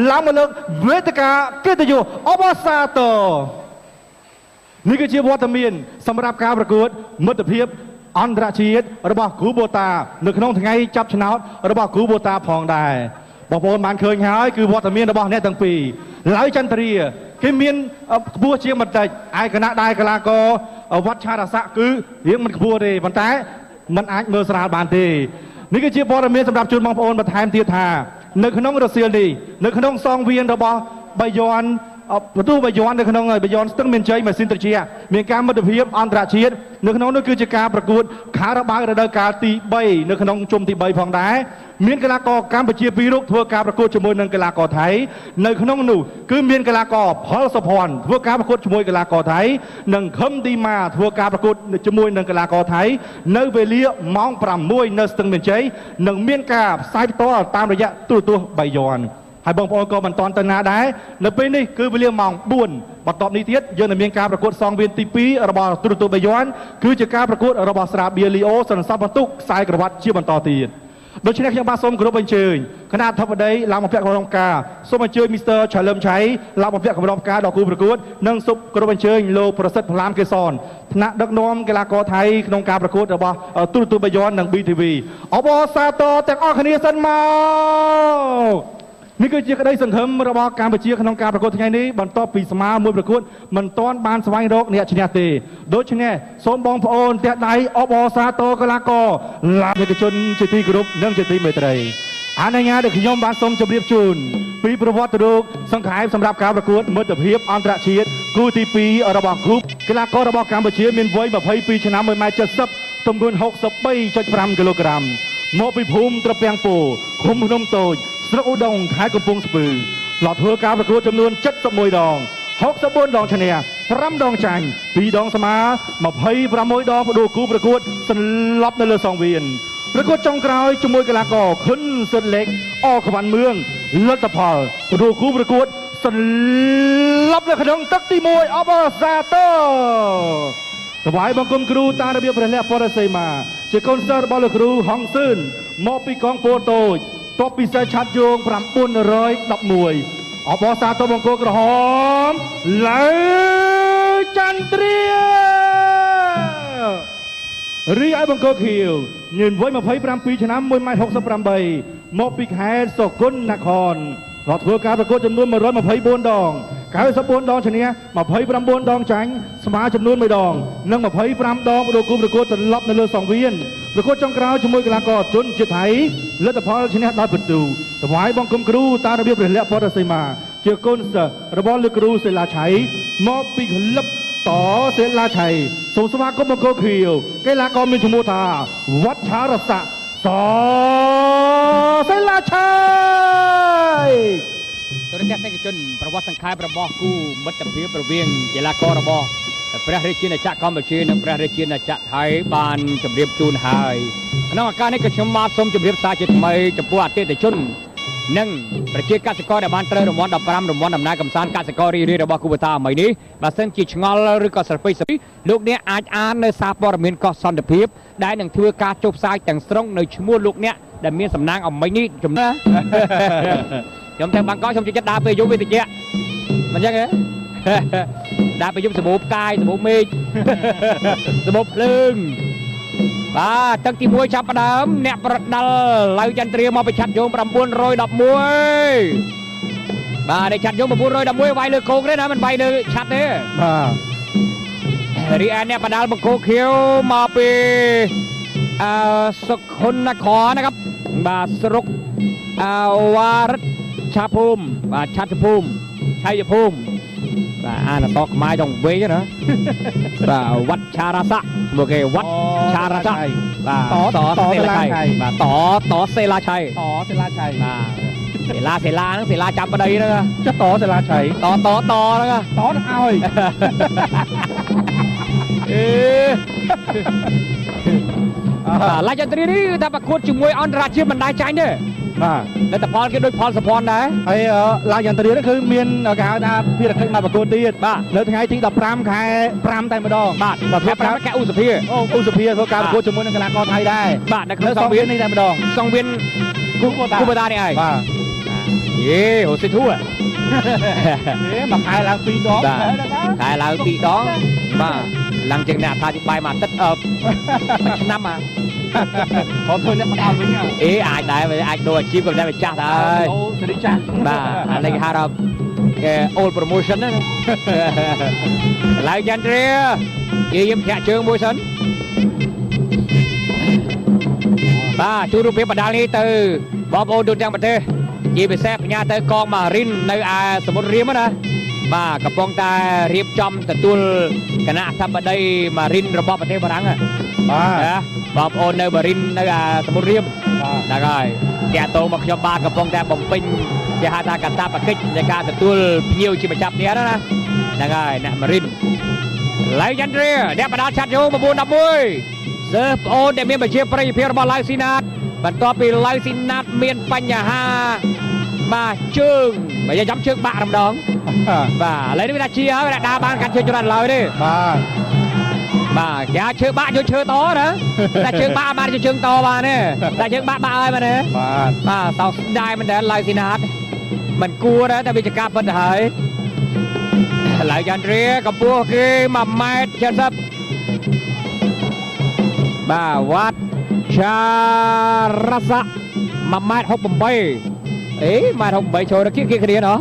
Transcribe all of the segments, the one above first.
ឡើងមកលើកវេទិកាកិត្តិយសអបអរសាទរ។ នេះគឺជាវត្តមានសម្រាប់ការប្រកួតមិត្តភាពអន្តរជាតិរបស់គ្រូបូតា នៅក្នុងថ្ងៃចាប់ឆ្នោតរបស់គ្រូបូតាផងដែរ។ បងប្អូនបានឃើញហើយ គឺវត្តមានរបស់អ្នកទាំងពីរ ឡៅចន្ទ្រាគេមានខ្ពស់ជាងបន្តិច ឯគណៈដែរកីឡាករវត្តឆារស័កគឺរៀងមិនខ្ពស់ទេ ប៉ុន្តែมันអាចមើលស្រាលបានទេ។ នេះគឺជាព័ត៌មានសម្រាប់ជូនបងប្អូនបន្ថែមទៀតថា នៅក្នុងរសៀលនេះ នៅក្នុងសងវៀនរបស់បាយ័នបន្ទូបាយ័ន នៅក្នុងបាយ័នស្ទឹងមានជ័យម៉ាស៊ីនត្រជា មានការមិត្តភាពអន្តរជាតិ នៅក្នុងនោះគឺជាការប្រកួតខារ៉ាបាវរដូវកាលទី3 នៅក្នុងជុំទី3ផងដែរ មានកីឡាករកម្ពុជាពីររូបធ្វើការប្រកួតជាមួយនឹងកីឡាករថៃ។ នៅក្នុងនោះគឺមានកីឡាករផលសុភ័ណ្ឌធ្វើការប្រកួតជាមួយកីឡាករថៃ និងខឹមឌីម៉ាធ្វើការប្រកួតជាមួយនឹងកីឡាករថៃ នៅវេលាម៉ោង6 នៅស្ទឹងមានជ័យ និងមានការផ្សាយផ្ទាល់តាមរយៈទូរទស្សន៍បាយ័ន។ ហើយបងប្អូនក៏មិនតាន់ទៅណាដែរ នៅពេលនេះគឺវេលាម៉ោង4 បន្ទាប់នេះទៀតយើងនឹងមានការប្រកួតសងវៀនទី2របស់ទូរទស្សន៍បាយ័ន គឺជាការប្រកួតរបស់ស្រាបៀលីអូសន្សំបន្ទុកខ្សែក្រវ៉ាត់ជាបន្តទៀត។ ដូច្នេះខ្ញុំបាទសូមគោរពអញ្ជើញគណៈអធិបតីឡើងមកពាក់កម្រងផ្កា សូមអញ្ជើញមីស្ទ័រឆាលឹមឆៃឡើងមកពាក់កម្រងផ្កាដល់គូប្រកួត និងសូមគោរពអញ្ជើញលោកប្រសិទ្ធផ្លាមកេសន ថ្នាក់ដឹកនាំកីឡាករថៃក្នុងការប្រកួតរបស់ទូរទស្សន៍បាយ័ននិង BTV។ អបអរសាទរទាំងអស់គ្នាសិនមក។ នេះគឺជាក្តីសង្ឃឹមរបស់កម្ពុជាក្នុងការប្រកួតថ្ងៃនេះ បន្ទាប់ពីស្មើមួយប្រកួតមិនទាន់បានស្វែងរកអ្នកឈ្នះទេ។ ដូច្នេះសូមបងប្អូនទះដៃអបអរសាទរកីឡាករឡានិកជនជាទីគោរពនិងជាទីមេត្រី។ អនុញ្ញាតឲ្យខ្ញុំបានសូមជម្រាបជូនពីប្រវត្តិរូបសង្ខេបសម្រាប់ការប្រកួតមិត្តភាពអន្តរជាតិគូទី2របស់គ្រូកីឡាកររបស់កម្ពុជា មានវ័យ22ឆ្នាំ 1.70 ម៉ែត្រ ទម្ងន់63.5គីឡូក្រាម មកពីភូមិត្រពាំងពោ ឃុំភ្នំតូច ស្រុកឧដុង្គ ខេត្តកំពង់ស្ពឺ។ ធ្លាប់ធ្វើការប្រកួតចំនួន71ដង 64ដងឈ្នះ 5ដងចាញ់ 2ដងស្មើ 26ដងផ្ដួលគូប្រកួតសន្លប់នៅលើសង្វៀន។ ប្រកួតចុងក្រោយជាមួយកីឡាករខុនសុតលេខអក្វាន់មឿង លទ្ធផលផ្ដួលគូប្រកួតសន្លប់នៅក្នុងទឹកទី1។ អបអរសាទរ ថ្វាយបង្គំគ្រូតាមរបៀបព្រះលក្ខពរសីមា ជាកូនសិស្សរបស់លោកគ្រូហុងសឿន មកពីកងពលតូច តបពិសេសឆាត់យោង911។ អបអរសាទរ បង្គោលក្រហមលើចន្ទ្រា រីឯបង្គោលខៀវមានវ័យ27ឆ្នាំ 1.68 ម៉ែត្រ មកពីខេត្តសុគន្ធនគរ គាត់ធ្វើការប្រកួតចំនួន124ដង 94ដងឈ្នះ 29ដងចាញ់ ស្មើចំនួន1ដង និង25ដងបដូរគូប្រកួតត្រឡប់នៅលើសង្វៀន។ ប្រកួតចុងក្រោយជាមួយកីឡាករជនជាតិថៃ លទ្ធផលឈ្នះដោយពិន្ទុ។ ថ្វាយបង្គំគ្រូតាមរបៀបព្រះលក្ខពរសីមា ជាកូនសិស្សរបស់លោកគ្រូសេឡាឆៃ មកពីក្លឹបតសេឡាឆៃ។ សូមស្វាគមន៍បង្គោលខៀវ កីឡាករមានឈ្មោះថាវត្តឆារស័កសសេឡាឆៃ។ ទស្សនិកជន ប្រវត្តិសង្ខេបរបស់គូមិត្តភាពរវាងកីឡាកររបស់ព្រះរាជាណាចក្រកម្ពុជានិងព្រះរាជាណាចក្រថៃបានជម្រាបជូនហើយ។ ក្នុងឱកាសនេះក៏ខ្ញុំបាទសូមជម្រាបសារជាថ្មីចំពោះអតិថិជននិងប្រជាកសិករដែលបានត្រូវរង្វាន់15រង្វាន់ដំណើរកំសាន្តកសិកររីរីរបស់គូបតាអមីនេះ បើសិនជាឆ្ងល់ឬក៏ស្រពេចស្រពី លោកអ្នកអាចអាននៅសារព័ត៌មានកោះសន្តិភាព ដែលនឹងធ្វើការចុះផ្សាយទាំងស្រុងនៅឈ្មោះលោកអ្នកដែលមានសំណាងអមីនេះ។ ចំណាខ្ញុំទៅបាងកក ខ្ញុំចូលចិត្តដើរពេលយប់ វាតិចមិនចឹងហ៎ ដើរពេលយប់ សម្បូរផ្កាយ សម្បូរមេឃ សម្បូរភ្លើង។ បាទ ទឹកទី1ចាប់ផ្ដើម អ្នកប្រដាល់ឡៅចន្ទ្រាមកពីឆាត់យង911។ បាទ នេះឆាត់យង911 វាយលើគោកទេណា មិនវាយលើឆាត់ទេ។ បាទ រីឯអ្នកប្រដាល់បង្គោលខៀវមកពីអឺសុខុននគរนะครับ បាទ ស្រុកអវ៉ារិតឆាភូមិ បាទ ឆាត់ភូមិ ឆៃយភូមិ បាទ អានអក្សរខ្មែរចង់វិញណា បាទ វត្តឆារាស័ក មកគេវត្តឆារាស័ក បាទ តតសេឡាឆៃ បាទ តតសេឡាឆៃ តសេឡាឆៃ បាទ សេឡាសេឡាហ្នឹង សេឡាចាំប្តីហ្នឹង ចុះតសេឡាឆៃ តតតហ្នឹង តនឹងឲ្យ អេបាទ ឡាចន្ទ្រានេះគឺថាប្រកួតជាមួយអន្តរជាតិមិនដែរចាញ់ទេ បាទ លទ្ធផលគេដូចផលសុភ័ណ្ឌដែរ។ ហើយឡាយន្ទ្រានេះគឺមានគេហៅថាភារកិច្ចមកប្រកួតទៀត បាទ នៅថ្ងៃទី15ខែ5តែម្ដង បាទ បាទ 5ខែឧសភា អូ ឧសភា ធ្វើការប្រកួតជាមួយនឹងកីឡាករថៃដែរ បាទ នៅក្នុងសង្វៀននេះតែម្ដង សង្វៀនគូបតា គូបតានេះហើយ បាទ។ យេហូស៊ីធូ ហេមួយខែឡើង2ដង ខែឡើង2ដងបាទ ឡើងជាងអ្នកអត្ថាធិប្បាយមួយអាទិត្យ មួយឆ្នាំអា ព្រមធ្វើអ្នកផ្ដល់វិញ អេអាចដែរ អាចដូរអាជីពក៏តែម្ចាស់ដែរ អូសេរីចាស់ បាទ អានេះគេហៅថាគេ old promotion ណា។ ឡើយចន្ទ្រាយាយធាក់ជើងមួយសិន បាទ ជួយរូបភាពបដាលនេះទៅបងប្អូនទូទាំងប្រទេស ជាពិសេសផ្ញើទៅកងម៉ារីននៅឯសមុទ្ររៀមណា បាទ កំពុងតែរៀបចំទទួលគណៈអធិបតីម៉ារីនរបស់ប្រទេសបារាំង បាទ បងប្អូននៅម៉ារីននៅឯសមុទ្ររៀមហ្នឹងហើយ តាក់ទងមកខ្ញុំបាទ កំពុងតែបំពេញគេហៅថាកតាបកិច្ចនៃការទទួលភ្ញៀវជាម្ចាស់ផ្ទះណា ហ្នឹងហើយ អ្នកម៉ារីនឡៃចន្ទ្រា អ្នកបដាលឆាត់យោ9 11 សើប្អូនដែលមានប្រជាប្រិយភាពរបស់ឡៅស៊ីណាត បន្ទាប់ពីឡៅស៊ីណាតមានបញ្ហា បាទ ជើង បើចាំជើងបាក់រំដង បាទ ឥឡូវនេះវាថាជាហើយ វាដើរបានកាន់ជើងច្រើនឡើយទេ បាទ បាទ គេអាចឈើបាក់យកឈើតណា តែជើងបាក់បានជើងតបានទេ តែជើងបាក់បាក់ហើយមែនទេ? បាទ បាទ សោកស្ដាយមែនតើ ឡៅស៊ីណាតមិនគួរដែរ តែវាជាការពិតទៅហើយ។ ឡៅចន្ទ្រាកម្ពស់គេ1ម៉ែត្រ70 បាទ វត្តឆារសៈ1ម៉ែត្រ68 អេ1ម៉ែត្រ68 ចូលទៅគៀកគ្នាណោះ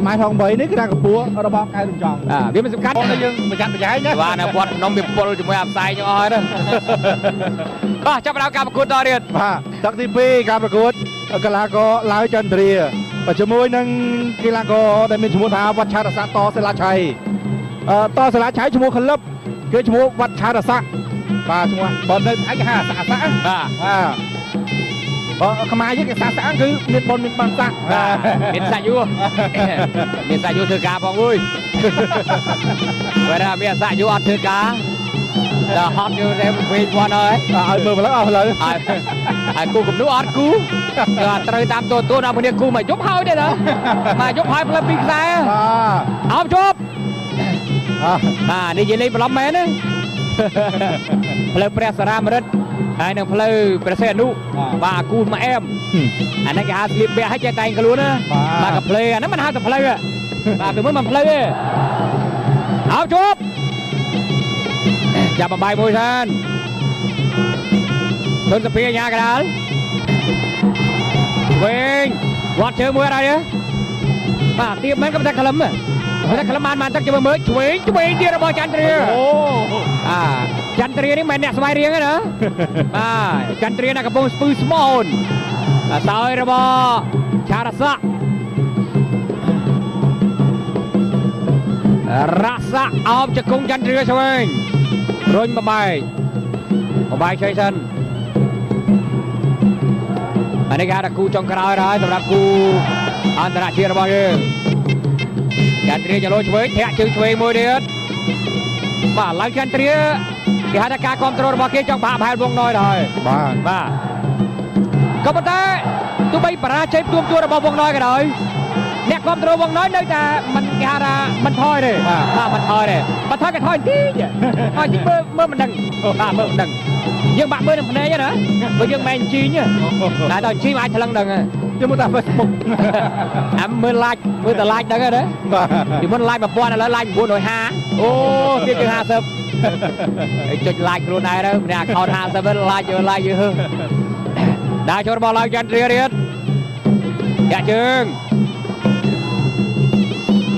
ម៉ែត្រ68នេះគឺថាកម្ពស់របស់កែរំចង់ បាទ វាមិនសំខាន់ តែយើងប្រយ័ត្នប្រយែងណា បាទ នៅវត្តភ្នំវាពុលជាមួយអាផ្សែងចឹងអស់ហើយណា បាទ ចាប់ផ្ដើមការប្រកួតតទៀត បាទ ទឹកទី2 ការប្រកួតកីឡាករឡាវចន្ទ្រាជាមួយនឹងកីឡាករដែលមានឈ្មោះថាវត្តឆារស័កតសិលាឆៃ តសិលាឆៃឈ្មោះក្លឹបគេឈ្មោះវត្តឆារស័ក បាទ ឈ្មោះបើនៅឯគេហៅសាក់សាក់ បាទ បាទ បើខ្មែរយើងគេសាក់សាក់គឺមានបុណ្យមានបានសាក់ បាទ មានសាក់យូ មានសាក់យូធ្វើការផង អើយ បើថាមានសាក់យូអត់ធ្វើការដល់ហត់យូតែវិញវត្តហើយ ឲ្យមើលម្ល៉េះអស់លើ ឲ្យឲ្យគូគំនូអត់គូ គឺត្រូវតាមតួដល់គ្នាគូមកយប់ហើយទេណា មកយប់ហើយផ្លូវពីរខ្សែ បាទ អោបជាប់ បាទ នេះនិយាយលេងបន្លំមែនណា ផ្លូវព្រះសារាមរិទ្ធហើយនឹងផ្លូវព្រះសីហនុ បាទ គូមកអែម អានេះគេហៅស្លៀកពាក់ឲ្យចេះតែងខ្លួនណា បាទ កាផ្លេអាហ្នឹងមិនហៅតែផ្លូវ បាទ ពីមុនមិនផ្លូវទេ អោបជាប់ ចាប់បំបាយមួយសិន ធនសភាញ៉ាកដាលវិញ វត្តជើងមួយអត់ហើយទេ បាទ ទៀបមែនក៏តែក្លឹម តែក្លឹមបានទឹក ចាំមើលឆ្វេងឆ្វេងទៀតរបស់ចន្ទ្រា អូ អាចន្ទ្រានេះមិនមែនអ្នកស្វែងរៀងទេណា បាទ ចន្ទ្រានៅកំពង់ស្ពឺស្មូន សោយរបស់ឆារស័ករស័កអោបជង្គង់ចន្ទ្រាឆ្វេង រុញបបែកបបែកឆ្វេងសិន អានេះគេហៅថាគូចុងក្រោយហើយសម្រាប់គូអន្តរជាតិរបស់យើង។ ចន្ទ្រាចលោឆ្វេង ធាក់ជើងឆ្វេងមួយទៀត បាទ ឡើងចន្ទ្រាគេហៅថាការគ្រប់គ្រងរបស់គេចង់បាក់ប្រហែលវងណយដែរ បាទ បាទ ក៏ប៉ុន្តែទោះបីបរាជ័យផ្ទួមទួរបស់វងណយក៏ដោយ អ្នកគ្រប់គ្រងវងណយនៅតែមិនគេហៅថាមិនថយទេ បាទ មិនថយទេ បើថយក៏ថយបន្តិច ថយតិចមើលមើលមិនដឹង បាទ មើលមិនដឹង យើងបាក់មើលនឹងភ្នែកណា បើយើងមិនជីងតែដល់ជីងអាចថ្លឹងដឹង យើងមើលតាម Facebook អាមើល like មើលតែ like ដឹងហើយណា បាទ ពីមុន like 1000 ឥឡូវ like 950 អូទៀតជាង50 ហើយចុច like ខ្លួនឯងទៅម្នាក់ account 50 like យក like យឺដើរចូលរបស់ឡើងចន្ទ្រាទៀត យ៉ាក់ជើង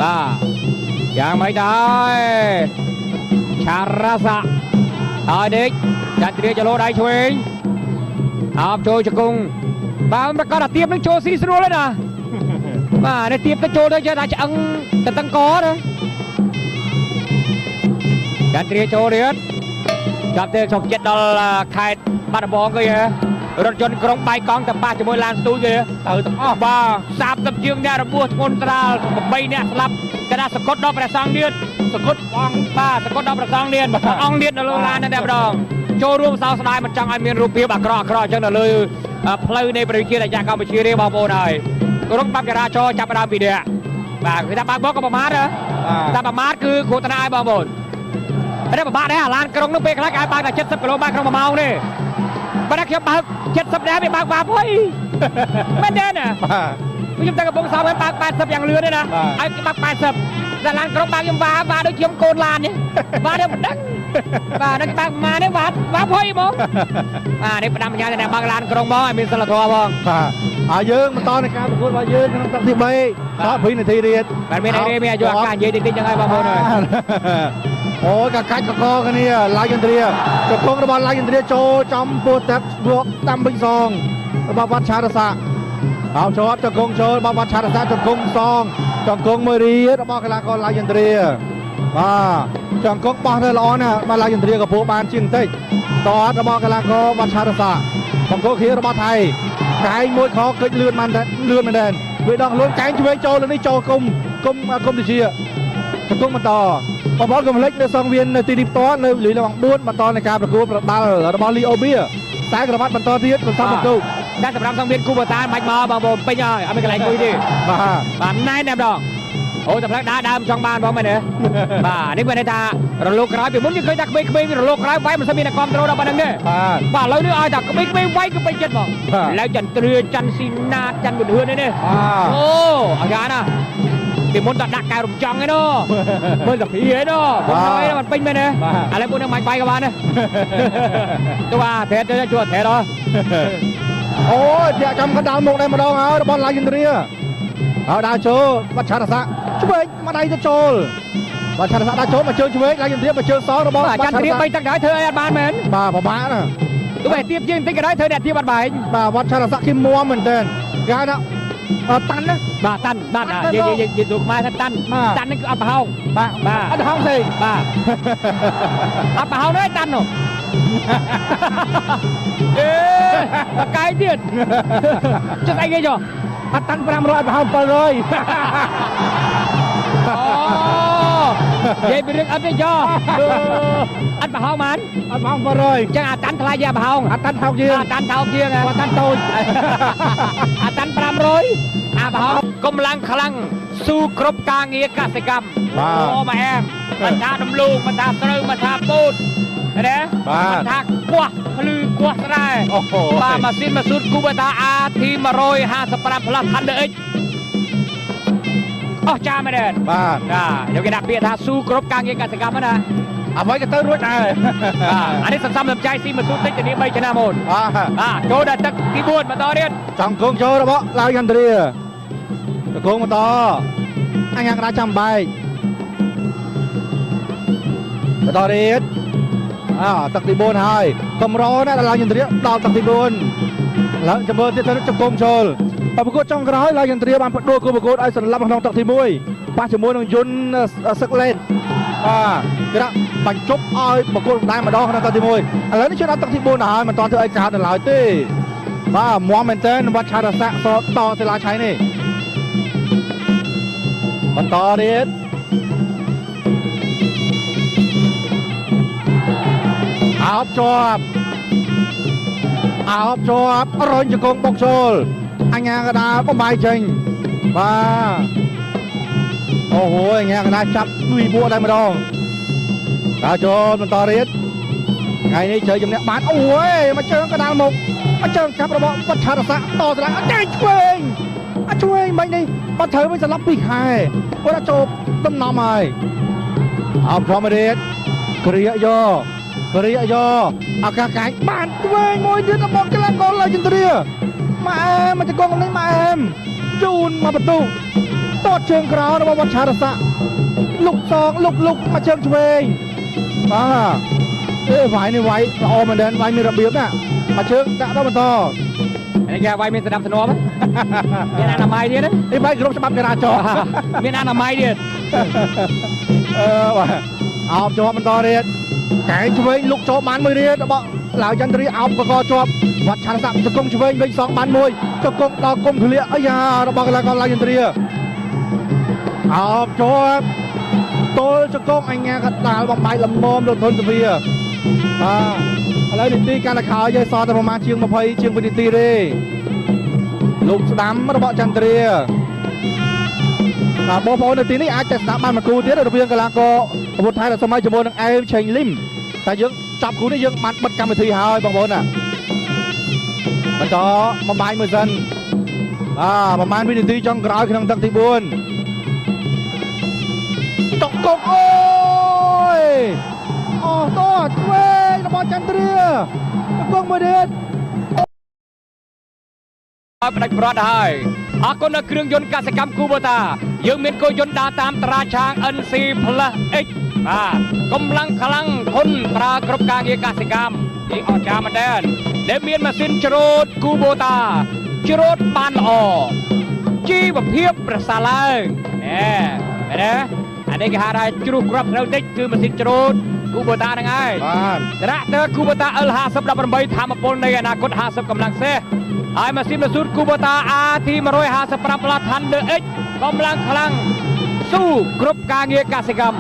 បាទ យ៉ាងម៉េចដែរឆារសៈហើយដេក ចន្ទ្រាចលោដៃឆ្វេងអោបចូលជង្គង់ បាទ ប្រកាសថាទៀបនឹងចូលស៊ីស្រួលហើយណា បាទ នេះទៀបទៅចូលទៅចេះថាឆ្អឹងទៅតឹងកណា ចន្ទ្រាចូលទៀត ចាប់ទេ សុកចិត្តដល់ខេត្តបាត់ដំបងគេ រថយន្តក្រុងបាយកង់ទៅប៉ះជាមួយឡានស្ទូចគេទៅទាំងអស់ បាទ 30ជាងអ្នករបួសធ្ងន់ស្រាល 8អ្នកស្លាប់ កណាសកត់ដល់ព្រះសង្ឃទៀត សកត់អង្គ បាទ សកត់ដល់ព្រះសង្ឃទៀតអង្គទៀតនៅលើឡានតែម្ដង ចូលរួមសោកស្ដាយ មិនចង់ឲ្យមានរូបភាពអាក្រក់អាក្រក់អញ្ចឹងនៅលើផ្លូវនៃប្រជាជាតិអាកម្ពុជាទេបងប្អូន។ ហើយក្រុមបាប់ចរាចរចាប់ផ្ដើមពីនេះ បាទ គឺថាបើកបក៏ប្រមាថតែប្រមាថគឺគ្រោះថ្នាក់ឲ្យបងប្អូន តែពិបាកដែរ អាឡានក្រុងនោះពេលខ្លះគេឲ្យបើកតែ70គីឡូម៉ែត្រក្នុង1ម៉ោងទេ បើតែខ្ញុំបើក70ដែរវាបើកបាបហុយមែនទេណា បាទ ខ្ញុំតែកំពង់សោមហ្នឹងបើក80យ៉ាងលឿនទេណាឲ្យបើក80តែឡានក្រុងបើកខ្ញុំវ៉ាវ៉ាដូចខ្ញុំកូនឡាននេះវ៉ានេះមិនដឹងបាទនឹងបើកម៉ានេះវ៉ាវ៉ាភ័យហ្មងបាទនេះផ្ដាំបញ្ញាតែបើកឡានក្រុងមកឲ្យមានសិលធម៌ផងបាទហើយយើងបន្តនៃការប្រកួតរបស់យើងក្នុងទឹកទី3ត2នាទីទៀតបាទមានអីមានអាយុអាកាសនិយាយតិចតិចចឹងហើយបងប្អូនអើយអូយកកាច់កកគ្នាឡាយឥណ្ឌាជង្គង់របស់ឡាយឥណ្ឌាចូលចំពោះទឹកយកតាមវិញសងរបស់វត្តឆារស័កអោជាប់ជង្គង់ចូលរបស់វត្តឆារស័កជង្គង់សងជង្គង់មួយរីរបស់កីឡាករឡាយឥណ្ឌាបាទចង្គង់បោះទៅល្អណាស់បាទឡាយឥណ្ឌាក៏ពោបានជាងបន្តិចតអត់របស់កីឡាករវត្តឆារស័កបង្គោលខៀវរបស់ថៃកែងមួយខកិច្ចលឿនបានតែលឿនមែនទែនវាដោះលួនកែងឆ្វេងចូលលើនេះចូលគុំគុំគុំតិចជង្គង់បន្តបងប្អូនកុំភ្លេចនៅសង្វៀននៅទីនេះផ្ទាល់នៅលីឡង4បន្តនៃការប្រកួតប្រដាល់របស់លីអូបៀខ្សែក្រវ៉ាត់បន្តទៀតបន្សំបន្ទុកតែសម្រាប់សង្វៀនគូបតាមិនមកបងប្អូនពេញហើយអត់មានកន្លែងអង្គុយទេបាទបាទណែនតែម្ដងអូតែផ្លែដើដើមចង់បានបងមែនទេបាទនេះមានន័យថារលកក្រោយពីមុនយើងឃើញថាក្មេងៗរលកក្រោយវាយមិនសូវមានអ្នកគ្រប់គ្រងដល់ប៉ុណ្្នឹងទេបាទឥឡូវនេះឲ្យតែក្មេងៗវាយគឺពេញចិត្តហ្មងឥឡូវចន្ទ្រាច័ន្ទស៊ីណាតច័ន្ទប៊ុនហឿននេះអូអាយ៉ាណាពីមុនតដាក់កែរំចង់ឯនោះមើលតាភីឯនោះបងហើយมันពេញមែនទេឥឡូវពួកនឹងមិនបាយក៏បានដែរទៅបាទត្រេតទៅជួត្រេតហ៎អូយធាក់ចំកណ្ដាលមុខដែរម្ដងហើយរបស់ឡាយឥណ្ឌាហើយដើរចូលបាត់ឆារស័កឆ្វេងមកដៃទៅចូលបាត់ឆារស័កដើរចូលមកជើងឆ្វេងឡាយឥណ្ឌាមកជើងសងរបស់ចន្ទរា3ទឹកដែរធ្វើអីអត់បានមែនបាទពិបាកណាទោះបីទៀបជាងបន្តិចក៏ដោយធ្វើអ្នកទៀបអត់បែងបាទវត្តឆារស័កគេមួមមែនទែនគេហៅថាតាន់ណាបាទតាន់បាទនិយាយនិយាយស្រុកខ្មែរថាតាន់តាន់នេះគឺអត់ប្រហោងបាទបាទអត់ប្រហោងទេបាទអត់ប្រហោងទេតាន់នោះអេបកាយទៀតចុះស្អីគេចុះអត់តាន់500អត់ប្រហោង700អូនិយាយពីរឿងអត់ទេចុះអត់ប្រហោងបានអត់ប្រហោង700ចឹងអាតាន់ថ្លៃជាប្រហោងអាតាន់ថោកជាងអាតាន់ថោកជាងអាតាន់តូចអាតាន់500អាប្រហោងកម្លាំងខ្លាំងស៊ូគ្រប់ការងារកសិកម្មអូម៉ែអែមមិនថាដំឡូងមិនថាស្រូវមិនថាពោតណាមិនថាគោះភ្លឺគោះស្រែបាទម៉ាស៊ីនម៉ាស៊ូតគូបតា AT 155 Plus Thunder X អស់ចាមែនទេបាទចាយកគេដាក់ពាក្យថាស៊ូគ្រប់ការងារកសិកម្មណាអ្វីក៏ទៅរួចដែរបាទអានេះសន្សំសំចៃស៊ីម៉ាស៊ូតតិចធានា3ឆ្នាំអូនបាទចូលដល់ទឹកទី4បន្តទៀតចង់គងចូលរបស់ឡាវយន្ទ្រាតកងបន្តអញ្ញាកដាចាំបែកបន្តទៀតអទឹកទី4ហើយកម្រណាស់ដល់ឡាវយន្ទ្រាដល់ទឹកទី4ឡើងចាំមើលទៀតទៅជង្គង់ចូលប្រកួតចុងក្រោយឡាវយន្ទ្រាបានផ្ដួលគូប្រកួតឲ្យសន្លប់ក្នុងទឹកទី1ប៉ះជាមួយនឹងយុនសឹកលេនបាទគេដាក់បញ្ចប់ឲ្យប្រកួតម្ដងម្ដងក្នុងទឹកទី1ឥឡូវនេះចូលដល់ទឹកទី4ដល់ហើយមិនទាន់ធ្វើឲ្យកើតដល់ឡើយទេបាទមាំមែនតើវត្តឆារស័កសតសិលាឆៃនេះបន្តទៀតអោបជាប់អោបជាប់រុញជង្គង់បុកចូលអញ្ញាកដាបំបាយចេញបាទអូហូអញ្ញាកដាចាប់ពីពួកតែម្ដងតើចូលបន្តទៀតថ្ងៃនេះជើជំនះបានអូយមកជើងកដាលមុខមកជើងចាប់របស់វត្តឆារស័កតស្លាអត់ឆ្វេងអត់ឆ្វេងមិននេះបាត់ត្រូវវិញសន្លប់2ខែគាត់ចូលដំណំហើយអោបធម្មទៀតគ្រាយកគ្រាយកឱកាសកាញ់បានឆ្វេងមួយទៀតរបស់កីឡាករឡើយចន្ទ្រាម៉ែអែមមកជង្គង់នេះម៉ែអែមជូនមកបន្ទុកតតជើងក្រោយរបស់វត្តឆារស័កលុកសងលុកលុកមកជើងឆ្វេងបាទអេវាយនេះវាយល្អមែនទែនវាយមានរបៀបណាមកជើងដាក់ដល់បន្តនេះគេវាយមានស្ដាប់ស្នំមានអនាម័យទៀតនេះវាយគ្រប់ច្បាប់ចរាចរណ៍មានអនាម័យទៀតអឺបាទអោបជាប់បន្តទៀតកែងឆ្វេងលុកចូលបានមួយទៀតរបស់ឡាវចន្ទ្រីអោបកកជាប់វត្តឆានស័កជង្គង់ឆ្វេងវិញសងបានមួយជង្គង់ដល់គុំធ្លាក់អាយ៉ារបស់កីឡាករឡាវចន្ទ្រាអោបជាប់ទល់ជង្គង់អញ្ញាកដាលបំបាយលំមលោកធនសភាបាទឥឡូវនីតិកាន់តែខោយើងសល់តែប្រហែលជាង20ជាងវិនាទីទេលោកស្ដាំរបស់ចន្ទ្រាបាទបងប្អូននៅទីនេះអាចតែស្ដាប់បានមួយគូទៀតរវាងកីឡាករអាវុធថៃដែលសម័យជាមួយនឹងអែមឆេងលឹមតែយើងចាប់គូនេះយើងបានបិទកម្មវិធីហើយបងប្អូនណាបន្តបំបាយមួយសិន បាទប្រហែលវិនាទីចុងក្រោយក្នុងទឹកទី4តកកអូយអស់តឆ្វេងរបស់ចន្ទ្រាតកងមួយទៀតផ្ដាច់ប្រត់ហើយអរគុណដល់គ្រឿងយន្តកសិកម្មគូបូតាយើងមានគោយន្តដើរតាមត្រាឆាង NC Plus X បាទកម្លាំងខ្លាំងធន់ប្រើគ្រប់ការងារកសិកម្មនេះអស្ចារ្យមែនទែនដែលមានម៉ាស៊ីនច្រូតគូបូតាច្រូតបានល្អជីវភាពប្រសើរឡើងណែមែនទេអានេះគេហៅថាជ្រុះគ្រាប់ត្រូវតិចគឺម៉ាស៊ីនច្រូតគូបូតាហ្នឹងហើយបាទត្រាក់ទ័រគូបូតា L5018 ធម្មពលនៃអនាគត50កម្លាំងសេះហើយម៉ាស៊ីនម៉ាស៊ូតគូបូតា AT 155 Plus Thunder X កម្លាំងខ្លាំងស៊ូគ្រប់ការងារកសិកម្ម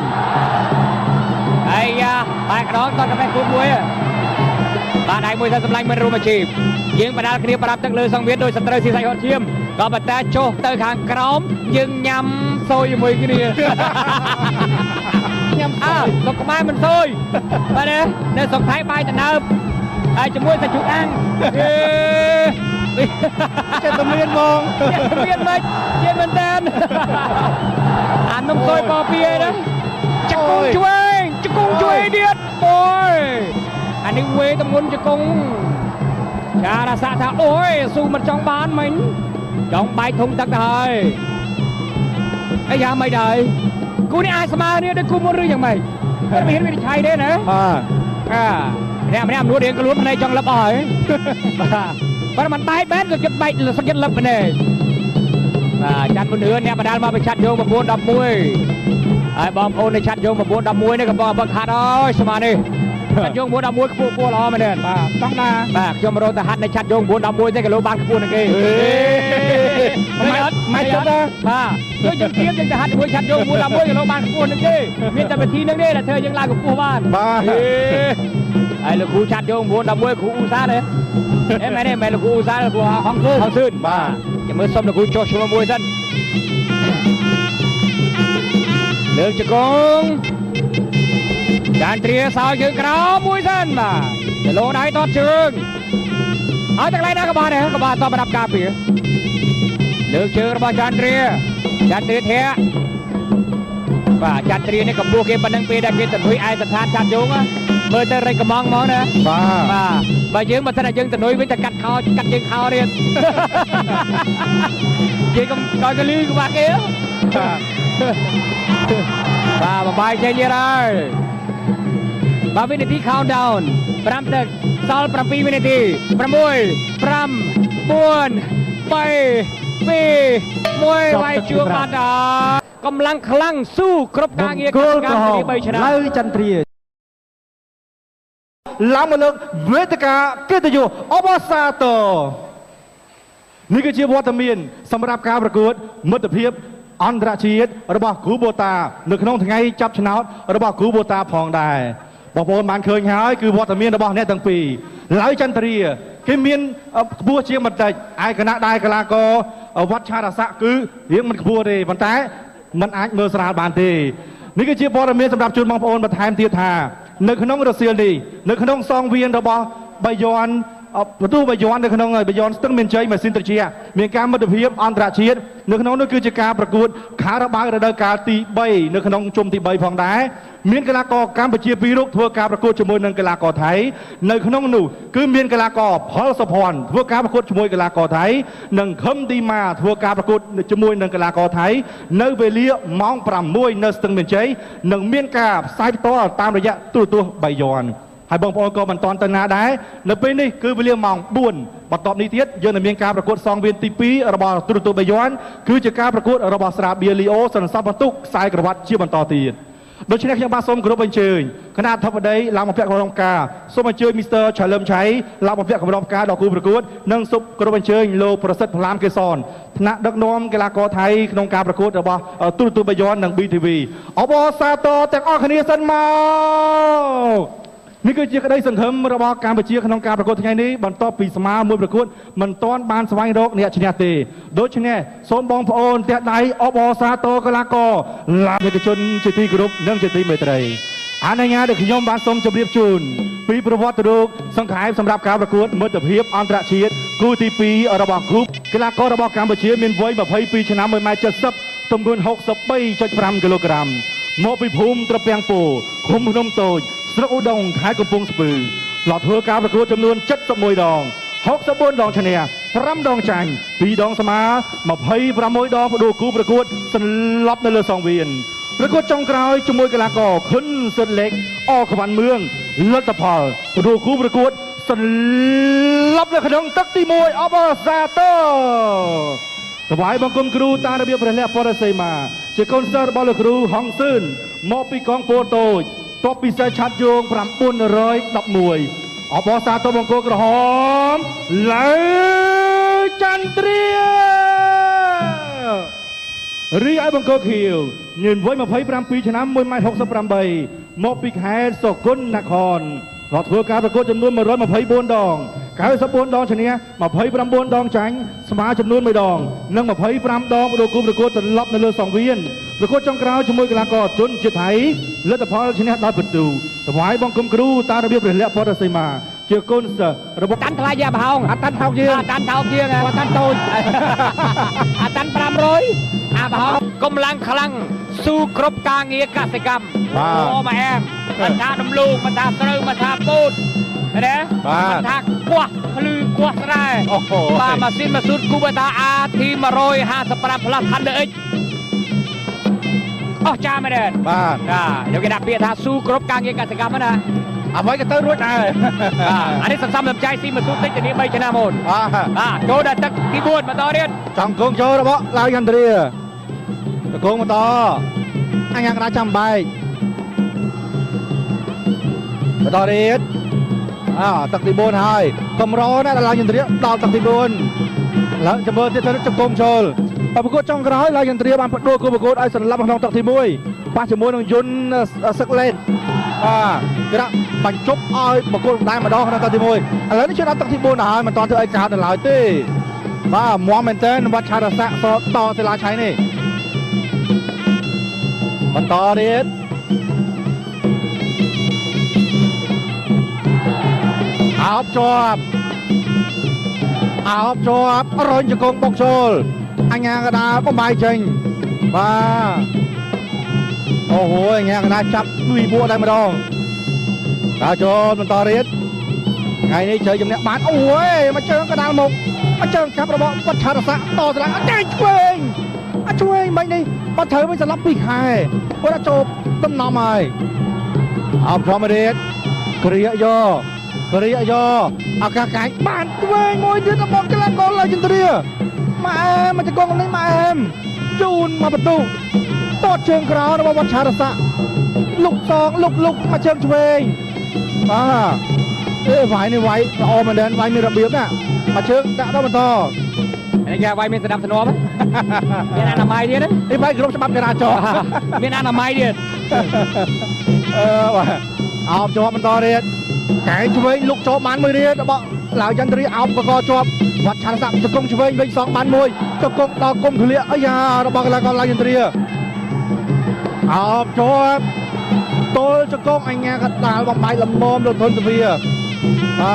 អាយ៉ាបែកដងតកាហ្វេគូមួយបាទដៃមួយថាសម្លាញ់មិនរួមអាជីពយើងបដាលគ្នាប្រាប់ទឹកលើសង្វៀនដោយសត្រូវស៊ីសាច់ហត់ឈាមក៏ប៉ុន្តែចុះទៅខាងក្រោមយើងញ៉ាំសូយជាមួយគ្នាញ៉ាំអើស្រុកខ្មែរមិនសូយបាទនៅស្រុកថៃបាយតដើបហើយជាមួយសាច់ជ្រូកអាំងអេចិត្តតែមានហ្មងចិត្តមានមិនជាមែនតើអានំសូយបពីឯណាចង្គង់ឆ្វេងចង្គង់ឆ្វេងទៀតអូយអានេះវេតំងន់ចង្គង់ចារស័កថាអូយស៊ូមិនចង់បានមិញចង់បែកធុងទឹកទៅហើយអីយ៉ាងមិនដែរគូនេះអាចស្មើគ្នាដូចគូមុនឬយ៉ាងម៉េចមិនមានវិនិច្ឆ័យទេណាបាទអាម្នាក់ម្នាក់មនុស្សរៀងខ្លួនភ្នែកចង់លឹបអស់ហើយបាទបើមិនបែកបែនក៏គិតបែកសឹកគិតលឹបភ្នែកបាទច័ន្ទមុនឿនអ្នកបដាលមកប្រឆាត់យោង911ហើយបងប្អូននៅឆាត់យោង911នេះកំពុងវឹកហាត់ហើយស្មាននេះឆាត់យោង911ខ្ពស់ខ្ពស់ល្អមែនទេបាទតង់ណាបាទខ្ញុំរត់ទៅហាត់នៅឆាត់យោង911ទេគីឡូបានខ្ពស់នឹងគេមិនអត់មិនចិត្តទេបាទដូចយើងទៀមយើងទៅហាត់ជាមួយឆាត់យោង911គីឡូបានខ្ពស់នឹងគេមានតែវិធីនឹងទេដែលធ្វើយើងឡើងកម្ពស់បានបាទហើយលោកគ្រូឆាត់យោង911គ្រូឧស្សាហ៍ទេអេមែនទេមែនលោកគ្រូឧស្សាហ៍លោកគ្រូហងសឿនហងសឿនបាទចាំមើលសុំលោកគ្រូចុះឈ្មោះមួយសិនលើកជង្គង់ចានទ្រាសោយជើងក្រោមមួយសិនបាទគីឡូដៃតតជើងហើយទាំងឡៃណាក៏បានដែរក៏បានតបរាប់ការពារលើកជើងរបស់ចានទ្រាចានទ្រាធាក់បាទចានទ្រានេះកម្ពស់គេប៉ុណ្្នឹងពេលដែលគេទៅនុយឯស្ថានឆាត់យងមើលទៅរៃកំងហ្មងណាបាទបាទបើយើងបើសិនតែយើងទៅនុយវិញតែកាត់ខោកាត់ជើងខោទៀតគេកុំកលឺក្បាក់គេបាទបបាយចេញទៀតហើយបាទវិនាទី countdown 5ទឹកសល់7វិនាទី6 5 4 3 2 1វាយជួបបាត់ហើយកម្លាំងខ្លាំងស៊ូគ្រប់ការងារកម្មការទី3ឆ្នាំឡៅចន្ទ្រាឡើងមកលើវេទិកាកិត្តិយសអបអរសាទរនេះគឺជាវត្តមានសម្រាប់ការប្រកួតមិត្តភាពអន្តរជាតិរបស់គ្រូបូតានៅក្នុងថ្ងៃចាប់ឆ្នោតរបស់គ្រូបូតាផងដែរបងប្អូនបានឃើញហើយគឺវត្តមានរបស់អ្នកទាំងពីរឡៅចន្ទ្រាគេមានខ្ពស់ជាងបន្តិចឯគណៈដែរកីឡាករវត្តឆារស័កគឺរៀងមិនខ្ពស់ទេប៉ុន្តែมันអាចមើលស្រាលបានទេនេះគឺជាព័ត៌មានសម្រាប់ជូនបងប្អូនបន្ថែមទៀតថានៅក្នុងរសៀលនេះនៅក្នុងសងវៀនរបស់បាយ័នបន្ទូបាយ័ននៅក្នុងបាយ័នស្ទឹងមានជ័យម៉ាស៊ីនត្រជាមានការមិត្តភាពអន្តរជាតិនៅក្នុងនោះគឺជាការប្រកួតខារ៉ាបាវរដូវកាលទី3នៅក្នុងជុំទី3ផងដែរមានកីឡាករកម្ពុជាពីររូបធ្វើការប្រកួតជាមួយនឹងកីឡាករថៃនៅក្នុងនោះគឺមានកីឡាករផលសុភ័ណ្ឌធ្វើការប្រកួតជាមួយកីឡាករថៃនិងខឹមឌីម៉ាធ្វើការប្រកួតជាមួយនឹងកីឡាករថៃនៅវេលាម៉ោង6នៅស្ទឹងមានជ័យនិងមានការផ្សាយផ្ទាល់តាមរយៈទូរទស្សន៍បាយ័នហើយបងប្អូនក៏មិនតាន់ទៅណាដែរនៅពេលនេះគឺវេលាម៉ោង4បន្ទាប់នេះទៀតយើងនឹងមានការប្រកួតសងវៀនទី2របស់ទូរទស្សន៍បាយ័នគឺជាការប្រកួតរបស់ស្រាបៀលីអូសន្សំបន្ទុកខ្សែក្រវ៉ាត់ជាបន្តទៀតដូច្នេះខ្ញុំបាទសូមគោរពអញ្ជើញគណៈអធិបតីឡើងមកពាក់កម្រងផ្កាសូមអញ្ជើញមីស្ទ័រឆាលឹមឆៃឡើងមកពាក់កម្រងផ្កាដល់គូប្រកួតនិងសូមគោរពអញ្ជើញលោកប្រសិទ្ធផល្លាមកេសនថ្នាក់ដឹកនាំកីឡាករថៃក្នុងការប្រកួតរបស់ទូរទស្សន៍បាយ័ននិង BTV អបអរសាទរទាំងអស់គ្នាសិនមកនេះគឺជាក្តីសង្ឃឹមរបស់កម្ពុជាក្នុងការប្រកួតថ្ងៃនេះបន្ទាប់ពីស្មើមួយប្រកួតមិនទាន់បានស្វែងរកអ្នកឈ្នះទេដូច្នេះសូមបងប្អូនទះដៃអបអរសាទរកីឡាករឡាយុវជនជាទីគោរពនិងជាទីមេត្រី អនុញ្ញាតឲ្យខ្ញុំបានសូមជម្រាបជូនពីប្រវត្តិរូបសង្ខេបសម្រាប់ការប្រកួតមិត្តភាពអន្តរជាតិគូទី2របស់គ្រូកីឡាកររបស់កម្ពុជាមានវ័យ22ឆ្នាំ1ម៉ែត្រ70ទម្ងន់ 63.5 គីឡូក្រាមមកពីភូមិត្រពាំងពោឃុំភ្នំតូចស្រុកឧដុង្គខេត្តកំពង់ស្ពឺធ្លាប់ធ្វើការប្រកួតចំនួន71ដង64ដងឈ្នះ5ដងចាញ់2ដងស្មើ26ដងផ្ដួលគូប្រកួតសន្លប់នៅលើសង្វៀនប្រកួតចុងក្រោយជាមួយកីឡាករខុនស៊ិតលេកអក្វាន់មឿងលទ្ធផលផ្ដួលគូប្រកួតសន្លប់នៅក្នុងទឹកទី1អបអរសាទរថ្វាយបង្គំគ្រូតាមរបៀបព្រះលក្ខណ៍បរសីមាជាកូនសិស្សរបស់លោកគ្រូហងសឿនមកពីកងពលតូចតបពិសេសឆាត់យោង911អបអរសាទរបង្គោលក្រហមលើចន្ទ្រារីឯបង្គោលខៀវមានវ័យ27ឆ្នាំ1ម៉ែត្រ68មកពីខេត្តសុគន្ធនគរគាត់ធ្វើការប្រកួតចំនួន124ដង94ដងឈ្នះ29ដងចាញ់ស្មើចំនួន1ដងនិង25ដងផ្ដួលគូប្រកួតសន្លប់នៅលើសង្វៀនប្រកួតចុងក្រោយជាមួយកីឡាករជនជាតិថៃលទ្ធផលឈ្នះដោយពិន្ទុថ្វាយបង្គំគ្រូតាមរបៀបព្រះលក្ខណ៍បរសីមាជាកូនសិស្សរបស់តាន់ថ្លៃយ៉ាប្រហោងអាតាន់ថោកជាងអាតាន់ថោកជាងអាតាន់តូចអាតាន់500អាប្រហោងកម្លាំងខ្លាំងស៊ូគ្រប់ការងារកសិកម្មអូម៉ែអែមមិនថាដំឡូងមិនថាស្រូវមិនថាពោតណាមិនថាគោះភ្លឺគោះស្រែបាទម៉ាស៊ីនម៉ាស៊ូតគូបតា AT 155 Plus Thunder X អស់ចាមែនទេបាទណាយកគេដាក់ពាក្យថាស៊ូគ្រប់ការងារកសិកម្មណាអ្វីក៏ទៅរួចដែរបាទអានេះសន្សំសំចៃស៊ីម៉ាស៊ូតតិចធានា3ឆ្នាំអូនបាទចូលដល់ទឹកទី4បន្តទៀតចង់គងចូលរបស់ឡាវចន្ទ្រាតកងបន្តអញ្ញាកដាចាំបែកបន្តទៀតទឹកទី4ហើយកម្រណាស់ដល់ឡាវចន្ទ្រាដល់ទឹកទី4ឡើងចាំមើលទៀតទៅជង្គង់ចូលប្រកួតចុងក្រោយឡាវចន្ទ្រាបានផ្ដួលគូប្រកួតឲ្យសន្លប់ក្នុងទឹកទី1ប៉ះជាមួយនឹងយន្តសឹកលេនបាទគេដាក់បញ្ចប់ឲ្យប្រកួតដែរម្ដងក្នុងទឹកទី1ឥឡូវនេះចូលដល់ទឹកទី4ដល់ហើយមិនទាន់ធ្វើអីកើតដល់ឡើយទេបាទមាំមែនតើវត្តឆារស័កសតសិលាឆៃនេះបន្តទៀតអោបជាប់អោបជាប់រុញជង្គង់បុកចូលអញ្ញាកដាបំបាយចេញបាទអូហូអញ្ញាកដាចាប់ពីមួកតែម្ដងតើចូលបន្តទៀតថ្ងៃនេះជ័យជំនះបានអូយមកជើងកដាលមុខមកជើងកាប់របស់វត្តឆារស័កតស្លាកអត់ចេញឆ្វេងអត់ឆ្វេងមិននេះបាត់ត្រូវវិញសន្លប់2ខែគាត់ចូលដំណំហើយអោបធម្មទៀតគ្រាយកគ្រាយកឱកាសកាយបានឆ្វេងមួយទៀតរបស់កីឡាករឡើយចន្ទ្រាម៉ែអែមមកជង្គង់នេះម៉ែអែមជូនមកបន្ទុះតតជើងក្រោយរបស់វត្តឆារស័កលុកតងលុកលុកមកជើងឆ្វេងបាទអេវាយនេះវាយល្អមែនទែនវាយមានរបៀបណាមកជើងដាក់ដល់បន្តនេះគេវាយមានស្ដាប់ធ្នាប់មានអនាម័យទៀតនេះវាយគ្រប់ច្បាប់ចរាចរណ៍មានអនាម័យទៀតអឺបាទអោបជាប់បន្តទៀតកែងឆ្វេងលុកចូលបានមួយទៀតរបស់ឡាវចន្ទ្រាអោបកកជាប់វត្តឆានស័កជង្គង់ឆ្វេងវិញសងបានមួយជង្គង់ដល់គុំធ្លាក់អាយ៉ារបស់កីឡាករឡាវចន្ទ្រាអោបជាប់ទល់ជង្គង់អញ្ញាកដាលបំបាយលំមលោកធនសភាបា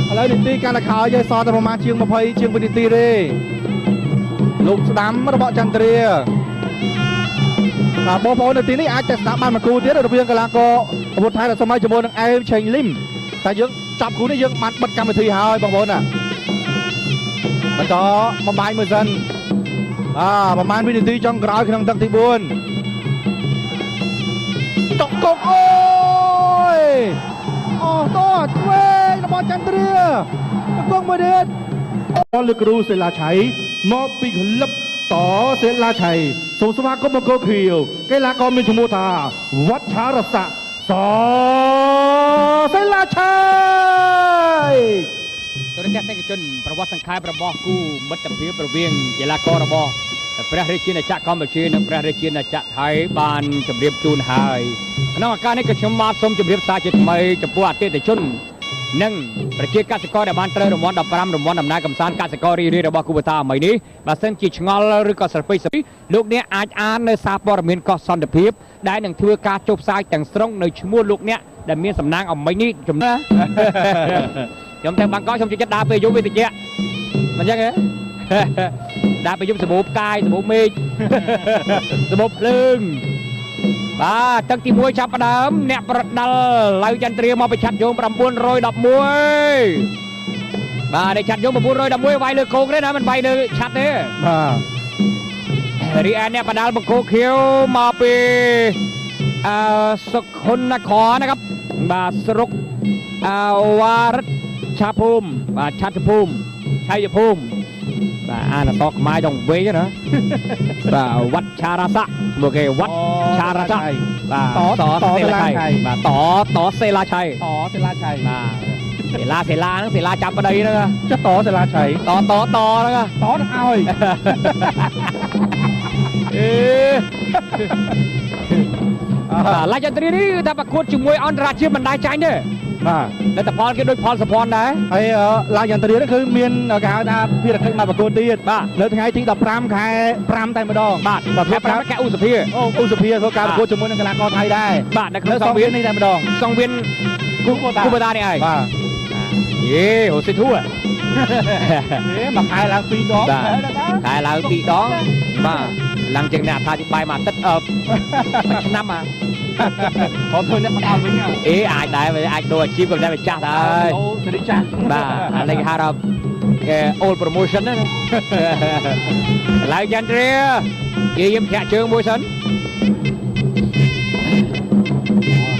ទឥឡូវនីតិកាន់តែខោយើងសល់តែប្រហែលជាង20ជាងវិនាទីទេលោកស្ដាំរបស់ចន្ទ្រាបាទបងប្អូននៅទីនេះអាចតែស្ដាប់បានមួយគូទៀតរវាងកីឡាករអាវុធថៃដែលសម័យជាមួយនឹងអែមឆេងលឹមតែយើងចាប់គូនេះយើងបានបិទកម្មវិធីហើយបងប្អូនណាបន្តបំបាយមួយសិនបាទប្រហែលវិនាទីចុងក្រោយក្នុងទឹកទី4តកកអូយអូតឆ្វេងរបស់ចន្ទ្រាតកមួយទៀតលោកគ្រូសិលាឆៃមកពីក្លឹបតសិលាឆៃសូមស្វាគមន៍បង្គោលខៀវកីឡាករមានឈ្មោះថាវត្តឆារស័កសសិលាឆៃទស្សនិកជនប្រវត្តិសង្ខេបរបស់គូមិត្តភាពរវាងកីឡាកររបស់ព្រះរាជាណាចក្រកម្ពុជានិងព្រះរាជាណាចក្រថៃបានជម្រាបជូនហើយក្នុងឱកាសនេះក៏ខ្ញុំបាទសូមជម្រាបសារជាថ្មីចំពោះអតិថិជន និងប្រជាកសិករដែលបានត្រូវរង្វាន់15រង្វាន់ដំណើរកំសាន្តកសិកររីករាយរបស់គូបតាមីនេះបើសិនជាឆ្ងល់ឬក៏ស្រពេចស្រពិលោកអ្នកអាចអាននៅសារព័ត៌មានកោះសន្តិភាពដែលនឹងធ្វើការចុះផ្សាយទាំងស្រុងនៅឈ្មោះលោកអ្នកដែលមានសំណាងអមិញនេះចំណាខ្ញុំទៅបាងកកខ្ញុំជិះចិត្តដើរពេលយប់វាតិចមិនចឹងទេដើរពេលយប់សម្បូរផ្កាយសម្បូរមេឃសម្បូរភ្លើងបាទទឹកទី1ចាប់ផ្ដើមអ្នកប្រដាល់ឡៅចន្ទ្រាមកពីឆាត់យង911បាទនេះឆាត់យង911វាយលើគោកទេណាមិនវាយលើឆាត់ទេបាទរីឯអ្នកប្រដាល់បង្គោលខៀវមកពីអឺសុខុននគរนะครับបាទស្រុកអវ៉ារិតឆាភូមិបាទឆាត់ភូមិឆៃយភូមិបាទអានអក្សរខ្មែរចង់វិញណាបាទវត្តឆារាសៈមកគេវត្តឆារាសៈបាទតសេឡាឆៃបាទតសេឡាឆៃតសេឡាឆៃបាទសេឡាសេឡាហ្នឹងសេឡាចាំប្តីហ្នឹងចុះតសេឡាឆៃតតតហ្នឹងតនឹងឲ្យអេបាទឡាចន្ទ្រានេះថាប្រកួតជាមួយអន្តរជាតិមិនដែរចាញ់ទេបាទលទ្ធផលគេដូចផលសុភ័ណ្ឌដែរហើយឡាចន្ទ្រានេះគឺមានគេហៅថាភារកិច្ចមកប្រកួតទៀតបាទនៅថ្ងៃទី15ខែ5តែម្ដងបាទ15ខែឧសភាអូឧសភាធ្វើការប្រកួតជាមួយនឹងកីឡាករថៃដែរបាទនៅក្នុងសង្វៀននេះតែម្ដងសង្វៀនគូបតានេះឯងបាទយេអូស៊ីធូហេមួយខែឡើង2ដងខែឡើង2ដងបាទឡើងជាងអ្នកអត្ថាធិប្បាយមួយអាទិត្យមួយឆ្នាំបាទ ព្រមធ្វើអ្នកមកដល់វិញអេអាចដែរអាចដូរអាជីពក៏ដែរចាស់ដែរអូសេរីចាស់បាទអានេះគេហៅថាគេ old promotion ណាឡើយចន្ទ្រាយាយធាក់ជើងមួយសិន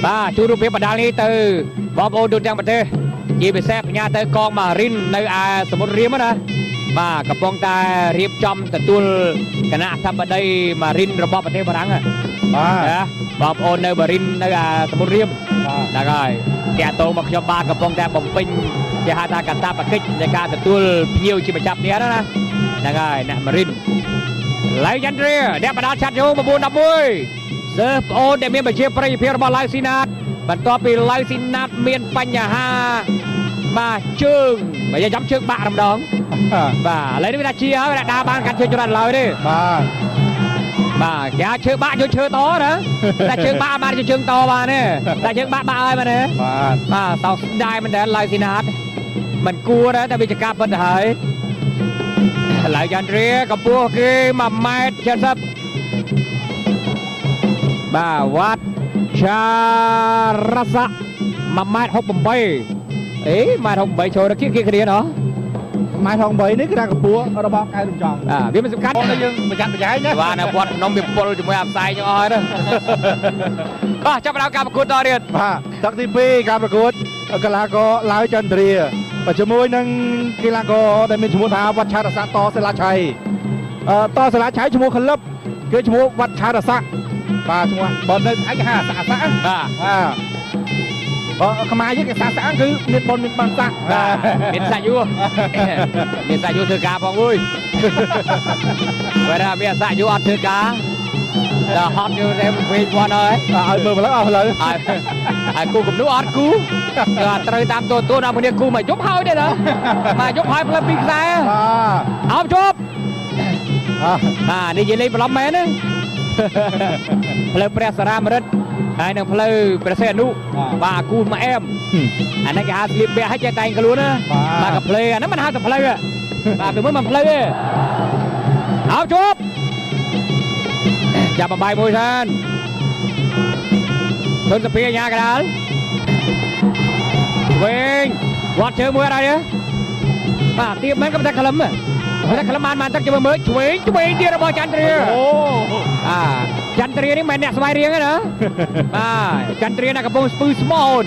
បាទជួយរូបភាពបដាលនេះទៅបងប្អូនទូទាំងប្រទេសជាពិសេសផ្ញើទៅកងម៉ារីននៅឯសមុទ្ររៀមណាបាទកំពុងតែរៀបចំទទួលគណៈអធិបតីម៉ារីនរបស់ប្រទេសបារាំងបាទបងប្អូននៅបារីននៅសមុទ្ររៀមហ្នឹងហើយតាក់ទងមកខ្ញុំបាទកំពុងតែបំពេញគេហៅថាកតាបកិច្ចនៃការទទួលភ្ញៀវជាម្ចាស់ផ្ទះណាហ្នឹងហើយអ្នកម៉ារីនឡៃចន្ទ្រាអ្នកបដាលឆាត់យង911សិស្សប្អូនដែលមានប្រជាប្រិយភាពរបស់ឡៅស៊ីណាតបន្ទាប់ពីឡៅស៊ីណាតមានបញ្ហាបាទជើងបើចាំជើងបាក់រំដងបាទឥឡូវនេះវាថាជាហើយដើរបានកាត់ជើងច្រើនឡើយទេបាទបាទគេអាចឈើបាក់យកឈើតណាតែជើងបាក់បានជើងតបានទេតែជើងបាក់បាក់ហើយមែនទេបាទបាទសោកស្ដាយមែនតើឡៅស៊ីណាតមិនគួរដែរតែវាជាការពិតទៅហើយឡៅចន្ទ្រាកម្ពស់គេ1.70ម៉ែត្របាទវត្តឆារសៈ1.68ម៉ែត្រអេ1.68ម៉ែត្រចូលទៅគៀកគ្នាណោះ ម៉ែត្រ68នេះគឺថាកម្ពស់របស់កែរំចង់បាទវាមិនសំខាន់តែយើងប្រយ័ត្នប្រយែងណាបាទនៅវត្តភ្នំវាពុលជាមួយអាផ្សែងទាំងអស់ហើយបាទចាប់ផ្ដើមការប្រកួតតទៀតបាទទឹកទី2ការប្រកួតកីឡាករឡាវចន្ទ្រាបាទជាមួយនឹងកីឡាករដែលមានឈ្មោះថាវត្តឆារស័កតសិលាឆៃតសិលាឆៃឈ្មោះក្លឹបគេឈ្មោះវត្តឆារស័កបាទឈ្មោះបើនៅឯគេហៅសាក់សាក់បាទបាទបើខ្មែរយើងគេសាក់សាក់គឺមានបុណ្យមានបានសាក់បាទមានសាក់យូរមានសាក់យូរធ្វើការផងអើយបើថាមានសាក់យូរអត់ធ្វើការដល់ហត់យូរតែវិញគាត់ហើយឲ្យមើលផ្លូវអស់ផ្លូវឲ្យគូគំនូអត់គូអត់ត្រូវតាមតួដល់គ្នាគូមកយប់ហើយទេណាមកយប់ហើយផ្លូវពីរខ្សែបាទអោបជប់បាទនេះនិយាយលេងបន្លំមែនណាផ្លូវព្រះសារាមរិទ្ធហើយនឹងផ្លូវព្រះសីហនុបាទគូមកអែមអានេះគេហៅស្លៀកពាក់ឲ្យចេះតែងខ្លួនណាបាទកាផ្លេអាហ្នឹងមិនហៅតែផ្លូវបាទពីមុនមិនផ្លូវទេអោបជប់ចាប់បាយមួយសិនធនសភាញ៉ាកដាលវិញវត្តជើងមួយអត់ហើយទេបាទទៀបមែនក៏តែក្លឹមតែក្លឹមបានទឹកចាំមើលឆ្វេងឆ្វេងទៀតរបស់ចន្ទ្រាអូអាចន្ទ្រានេះមិនមែនអ្នកស្វាយរៀងទេណាបាទចន្ទ្រាណាកំពុងស្ពឺស្មូន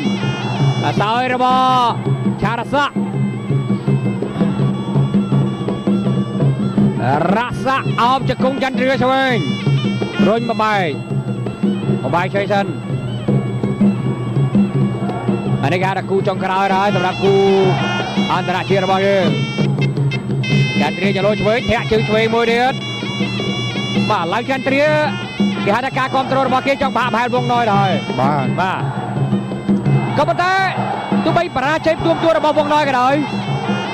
អាសោយរបស់ឆារស័ករស័កអោបជង្គង់ចន្ទ្រាឆ្វេងរុញបបែកបបែកឆ្វេងសិនអានេះគេហៅថាគូចុងក្រោយហើយសម្រាប់គូអន្តរជាតិរបស់យើងចន្ទ្រាចលោឆ្វេងធាក់ជើងឆ្វេងមួយទៀតបាទឡើងចន្ទ្រាគេហៅថាការគ្រប់គ្រងរបស់គេចង់បាក់ប្រហែលវងណយដែរបាទបាទ ក៏ប៉ុន្តែទោះបីបរាជ័យផ្ទួមទួរបស់វងណយក៏ដោយ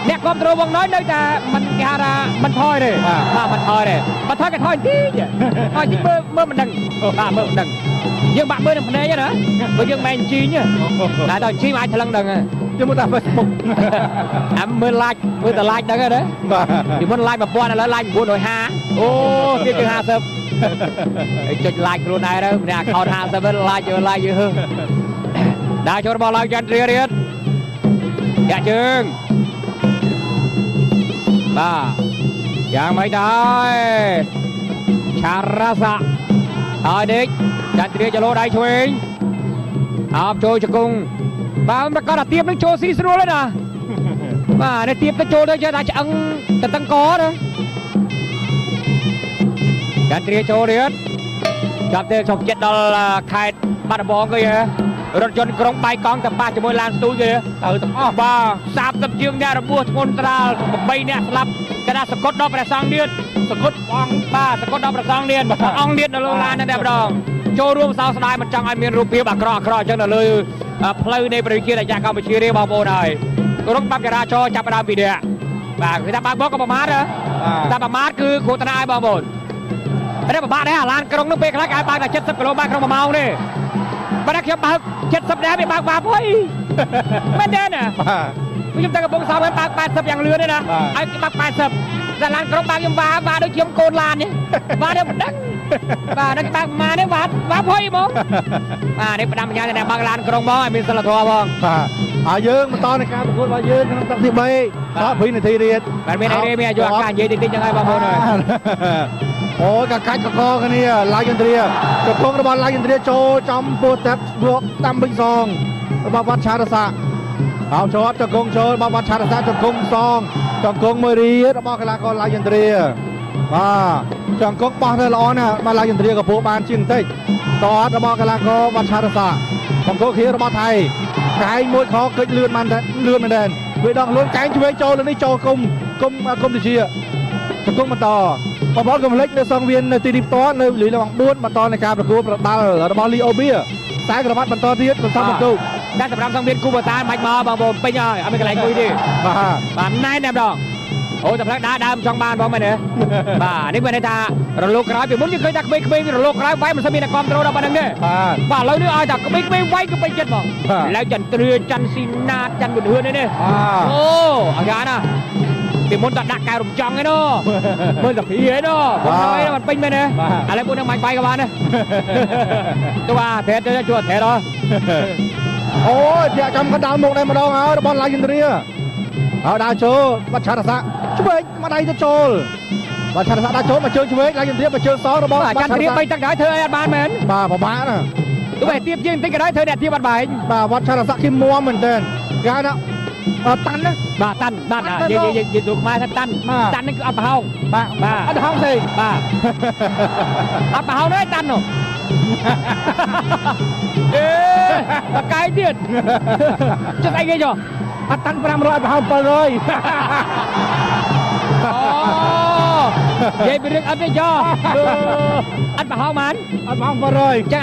អ្នកគ្រប់គ្រងវងណយនៅតែមិនគេហៅថាមិនថយទេបាទមិនថយទេបើថយក៏ថយតិចថយតិចមើលមិនដឹងបាទមើលមិនដឹងយើងបាក់មើលនឹងភ្នែកណាព្រោះយើងមិនជីងតែដល់ជីងអាចថ្លឹងដឹងយើងមើលតាម Facebook អាមើល like មើលតែ like ដឹងណាបាទពីមុន like 1000ឥឡូវ like 950អូទៀតជាង50ហើយចុច like ខ្លួនឯងទៅម្នាក់ account 50 like យក like យកដើរចូលរបស់ឡើងចន្ទ្រាទៀតយ៉ាក់ជើងបាទយ៉ាងមិនដែរឆារ៉ាសាហើយដេកចន្ទ្រាចលោដៃឆ្វេងអោបចូលជង្គង់បាទប្រកាសថាទៀបនឹងចូលស៊ីស្រួលហើយណាបាទនេះទៀបទៅចូលទៅចេះតែឆ្អឹងតតឹងកណាចន្ទ្រាចូលទៀតចាប់ទេសុកចិត្តដល់ខេត្តបាត់ដំបងគេរថយន្តក្រុងបាយកង់ទៅប៉ះជាមួយឡានស្ទូចគេទៅទាំងអស់បាទ30ជាងអ្នករបួសធ្ងន់ស្រាល8អ្នកស្លាប់កណ្ដាលសកុតដល់ព្រះសង្ឃទៀតសកុតអង្គបាទសកុតដល់ព្រះសង្ឃទៀតអង្គទៀតនៅលើឡានតែម្ដងចូលរួមសោកស្ដាយមិនចង់ឲ្យមានរូបភាពអាក្រក់អាក្រក់អញ្ចឹងនៅលើផ្លូវនៃប្រជាជាតិកម្ពុជាទេបងប្អូនហើយក្រុមបាប់ចរាចរចាប់ផ្ដើមពីនេះបាទគឺថាបើកមកក៏ប្រមាថតែប្រមាថគឺគ្រោះថ្នាក់ឲ្យបងប្អូនតែប្រមាថដែរអាឡានក្រុងនោះពេលខ្លះគេឲ្យបើកតែ70គីឡូម៉ែត្រក្នុង1ម៉ោងទេបើតែខ្ញុំបើក70ដែរវាបើកបាបហុយមែនទេណាបាទខ្ញុំតែកំពុងសោមបើក80យ៉ាងលឿនទេណាឲ្យបើក80តែឡានក្រុងបើកខ្ញុំវ៉ាវ៉ាដូចខ្ញុំកូនឡាននេះវ៉ានេះមិនដឹងបាទនេះបើកម៉ានេះវ៉ាវ៉ាហុយហ្មងបាទនេះផ្ដាំបញ្ញាតែបើកឡានក្រុងមកឲ្យមានសិលធម៌បងបាទហើយយើងបន្តនៃការប្រកួតរបស់យើងក្នុងទឹកទី3ដល់2នាទីទៀតបាទមានអីទេមានអាយុអាកាសនិយាយតិចតិចចឹងហើយបងប្អូនអើយអូយកកាច់កកគ្នាឡាយយន្ទ្រាជង្គង់របស់ឡាយយន្ទ្រាចូលចំពោះទឹកលក់តាមវិញសងរបស់វត្តឆារស័កអោជាប់ជង្គង់ចូលរបស់វត្តឆារស័កជង្គង់សងជង្គង់មួយរៀរបស់កីឡាករឡាយយន្ទ្រាបាទជង្គង់បោះទៅល្អណាស់បាទឡាយយន្ទ្រាក៏ពោបានជាងបន្តិចតអត់របស់កីឡាករវត្តឆារស័កបង្គោលខៀរបស់ថៃកែងមួយខកិច្ចលឿនបានលឿនមែនទែនវាដោះលួនកែងឆ្វេងចូលនេះចូលគុំគុំគុំតិចជង្គង់បន្តបងប្អូនកុំភ្លេចនៅសង្វៀននៅទីនេះផ្ទាល់នៅលីឡង4បន្តនៃការប្រកួតប្រដាល់របស់លីអូបៀខ្សែក្រវ៉ាត់បន្តទៀតបន្សំបន្ទុកតែសម្រាប់សង្វៀនគូបតាមិនមកបងប្អូនពេញហើយអត់មានកន្លែងអង្គុយទេបាទបាទណែនតែម្ដងអូតែផ្លែដើមចង់បានបងមែនទេបាទនេះមានន័យថារលកក្រោយពីមុនយើងឃើញថាក្មេងៗរលកក្រោយវាយមិនសូវមានអ្នកគ្រប់គ្រងដល់ប៉ុណ្្នឹងទេបាទបាទឥឡូវនេះឲ្យតែក្មេងៗវាយគឺពេញចិត្តហ្មងឡើយចន្ទ្រាច័ន្ទស៊ីណាតច័ន្ទប៊ុនហឿននេះអូអាយ៉ាណាពីមុនតដាក់កែរំចង់ឯណោះមើលតាភីឯណោះបងណយមិនពេញមែនទេឥឡូវពួកនឹងបាញ់បាយក៏បានដែរទៅបាទត្រេតទៅជួត្រេតហ៎អូយធាក់ចំកណ្ដាលមុខដែរម្ដងហើយរបស់ឡាយយន្ទ្រាហើយដើរចូលបាត់ឆារស័កឆ្វេងមកដៃទៅចូលបាត់ឆារស័កដើរចូលមកជើងឆ្វេងឡាយយន្ទ្រាមកជើងសរបស់បាត់ឆារស័ក3ទឹកដែរធ្វើអីអត់បានមែនបាទពិបាកណាទោះបីទៀបជាងបន្តិចក៏ដោយធ្វើអ្នកទៀបអត់បែកបាទវត្តឆារស័កគេមួមមែនទែនគេហៅថាតាន់ណាបាទតាន់បាទនិយាយនិយាយស្រួលខ្មែរថាតាន់តាន់នេះគឺអត់ប្រហោងបាទបាទអត់ប្រហោងទេបាទអត់ប្រហោងទេតាន់នោះអេបកាយទៀតចុះអីគេចុះអត់តាន់500អត់ប្រហោង700អូនិយាយពីរឿងអត់ទេចុះអត់ប្រហោងបានអត់ប្រហោង700ចឹង